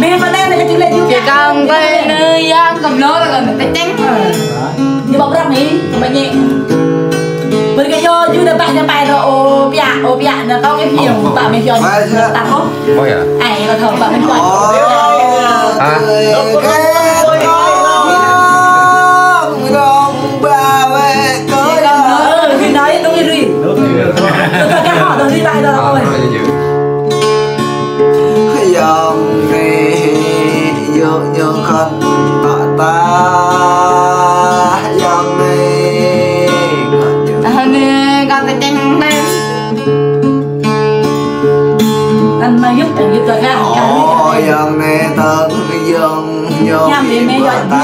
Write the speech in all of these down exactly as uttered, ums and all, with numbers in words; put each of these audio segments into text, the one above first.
Meh mă anai, anai kơčing lĕ yŭ. Či kăm tơlơi anai yang kăm lor kơ anai tơčeng. Ñu ƀă prăk anai, kơ ƀă ñĕ. Bơr kơ yua yŭ đa ƀă ñu pai dŏ ôh, piă, ôh, piă, anai kâo kơ hiam, ƀă meh yua yŭ đa ƀă kâo. Ơ, yă. Ai, kâo thâo ƀă meh yua. Ơ. Hă? Či kăm lor, či kăm lor. Ơ, či kăm lor, či kăm lor. Ơ, či kăm lor. Ơ, či kăm lor. Ayŏng anai, yŭ ñu khŏn tŏ tah, ayŏng anai, ngă ñu. Anai, kâo tơčeng anai. Anai yŭ, yŭ tơčeng. Ơ, ayŏng anai, tơ̆ng yŭ ñu. Hiam lĕ meh yua yŭ, tah.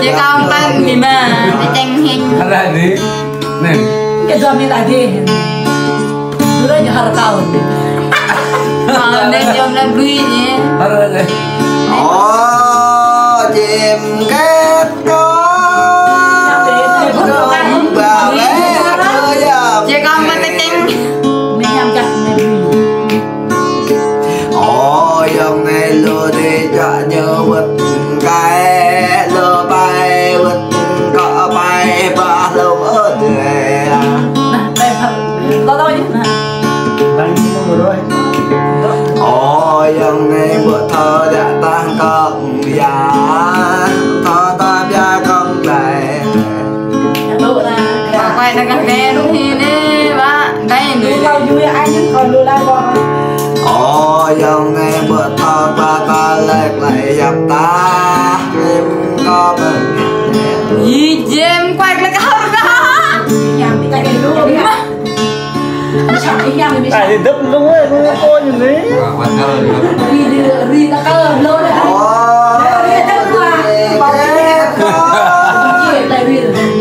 Či kăm tơ̆ng lĕ meh, tơčeng hĭ. Hơră anai. Anai. Kơ dua meh tah dih. Dua ñu hơr kâo. Ơ, anai yôm anai blui anai. Hơră anai. Ơ, čim kĕt kâo. Ƀă wĕ kơ yă. Či kăm mă tơčeng. Meh hiam čăk anai blui. Ơ, ayŏng anai lu dih čă ñu wơ̆t kơi, lu pai wơ̆t kơ pai ƀă lu ơ dih. Anai, pai phăt. Tŏ tŏ yơh, anai. Ơ, ayŏng anai ƀu thâo djă tah kơ yă, thâo tah biă kơ anai. Ơ, quay ra kah đen hĭ anai, ƀă, đen anai. Lu kâo yui ai ñu kâo lu lai ƀă. Ơ, ayŏng anai ƀu thâo ƀă tah lĕ klai yap tah, em kâo ƀă. Yă, jem quay ra kah hơr kah. Yă, mi kah đen lu, yă. Mă. Mi sang, mi sang, mi sang. Ai, dăp lu, lu, lu, lu, lu. Ri, ri, ri, kah kơ lu, lu. Ơ. Ri, ri, ri, ri.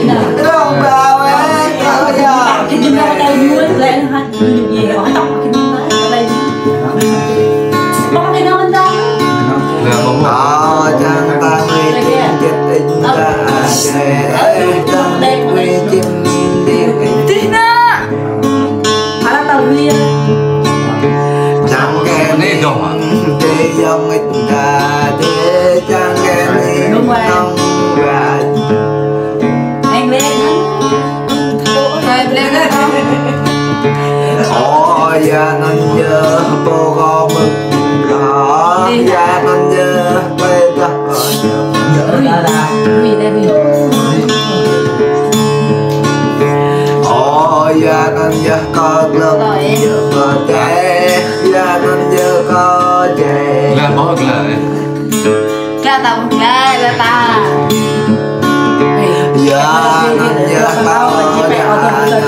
Tih nă. Ala tao ria. Anai dong, hă? Đúng rồi. Anh lên. Rồi, lên đây con. Ơ, yă anŭn yơh, pô kâo mơ̆n. Ơ, yă anŭn yơh, ƀơi đah. Ui, ui, đây, ui. Ơ, yă anŭn yơh, kâo glŏm, yơh kâo čĕ, yă anŭn yơh, kâo čĕ. Lah, ƀuh lah. Kơ ta ƀuh glăi, kơ ta. Yă anŭn yơh kâo čă, tơpă tah jĕ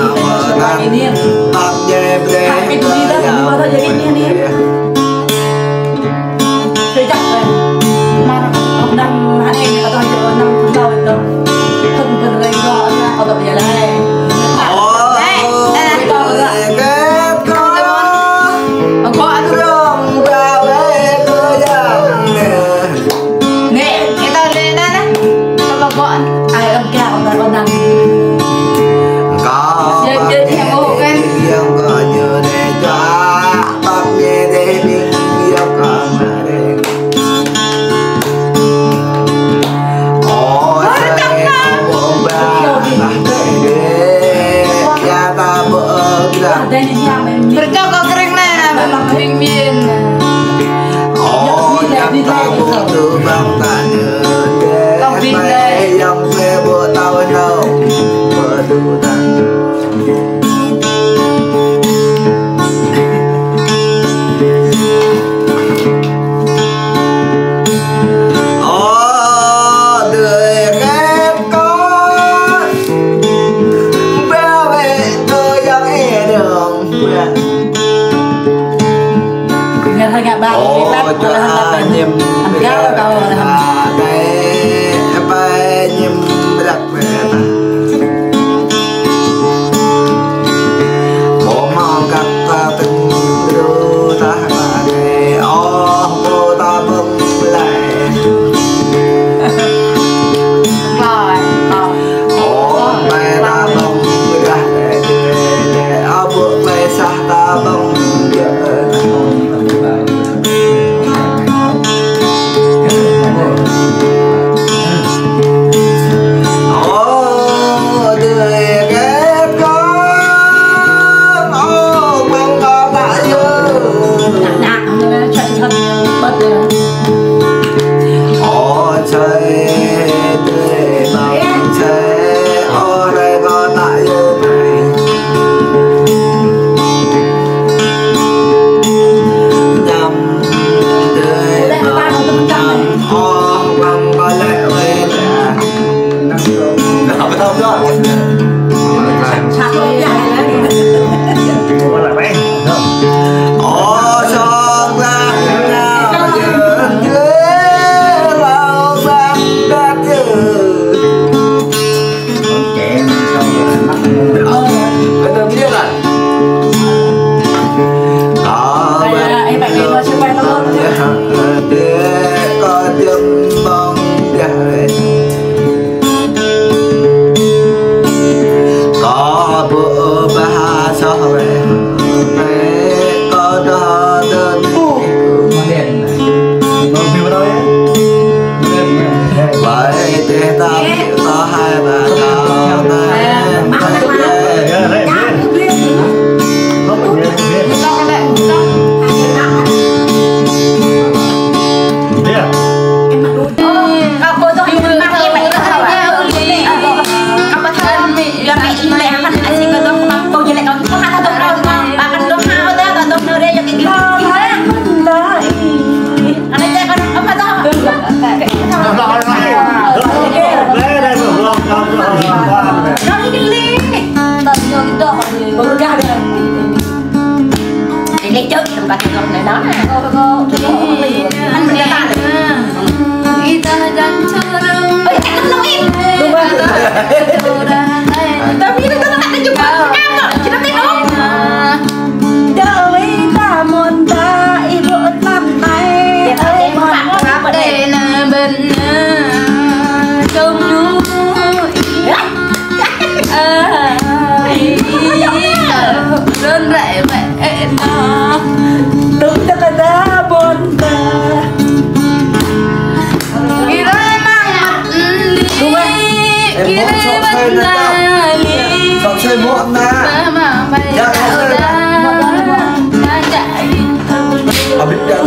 brơi kơ yă. Ơ, ơ, ơ. Nè, ih ta lĕ anai nè. Tơlơi gŏ. Ai, ơ, gŏ, gŏ, gŏ anai. Kâo yơh, yơh, yơh, ƀu kăn. Yang kâo ñu dêh čă, pap ñu dêh ƀing, yang kâo mă dêh. Ơ, ơ, sai, tơlơi gŏ. Ƀu ƀă, ƀă dêh, yă ta ƀu ơ, gŏ. Pơrčok kơ kơring anai, anai, mơ̆ng kơring ƀing. Ơ, yang ta ƀu tŭ ƀăng ta ñu dêh. Kơring ƀing anai. Yang pĕ ƀu tao nao, ƀu tŭ ta. Ơ, dơi kĕt kâo. Ƀă wĕ kơ yang ê dơ̆ng. Ngă hă, ngă ƀă. Ơ, wĕ tah, čua ƀă hă, anăm ñem. Anăm kâo, kâo, anăm. Ƀă, ƀă, ñem ƀă. Ƀu hmâo kăt ta tơ̆ng gru tah ta dêh, ơ, ƀu ta ƀơ̆ng lĕ. Klơi, klơi. Ơ, ƀă ta ƀơ̆ng gah dêh, dêh, dêh, ơ, ƀu klơi sah ta ƀơ̆ng gah.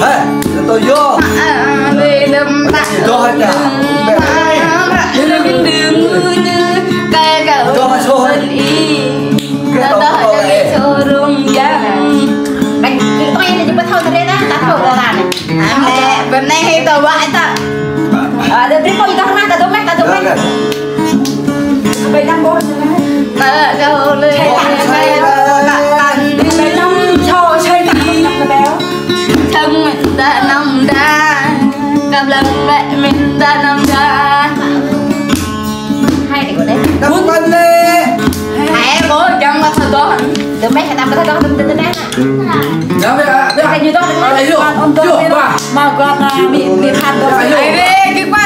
Hei, kata yo. Doh aja. Doh aja. Kata yo. Bánh, cái tôi này chỉ biết thâu thật đấy đó, ta thâu ra là này. Ame, bơnai hei tơ wă ta. Ơ, dơ̆, dơ̆, pô, ta hơnăl, ta dơ̆ meh, ta dơ̆ meh. Bơnai năm bô. Ơ, kâo lĕ, bơnai năm sô, sơi ta năm năm ta bơnai. Thơng mĕn ta năm ta. Kơp lăng lĕ mĕn ta năm ta. Hai đứa đấy. Năm bơnai. Hai bố chồng mà thật đó. Tụi mẹ sẽ tắm cái đó, tụi mẹ. Đó, bây giờ, bây giờ. Cái gì đó, tụi mẹ. Ơ, ơ, ơ, ba. Mà con, à, bị, bị phạt rồi. Ơ, ơ. Ai về, cái ba.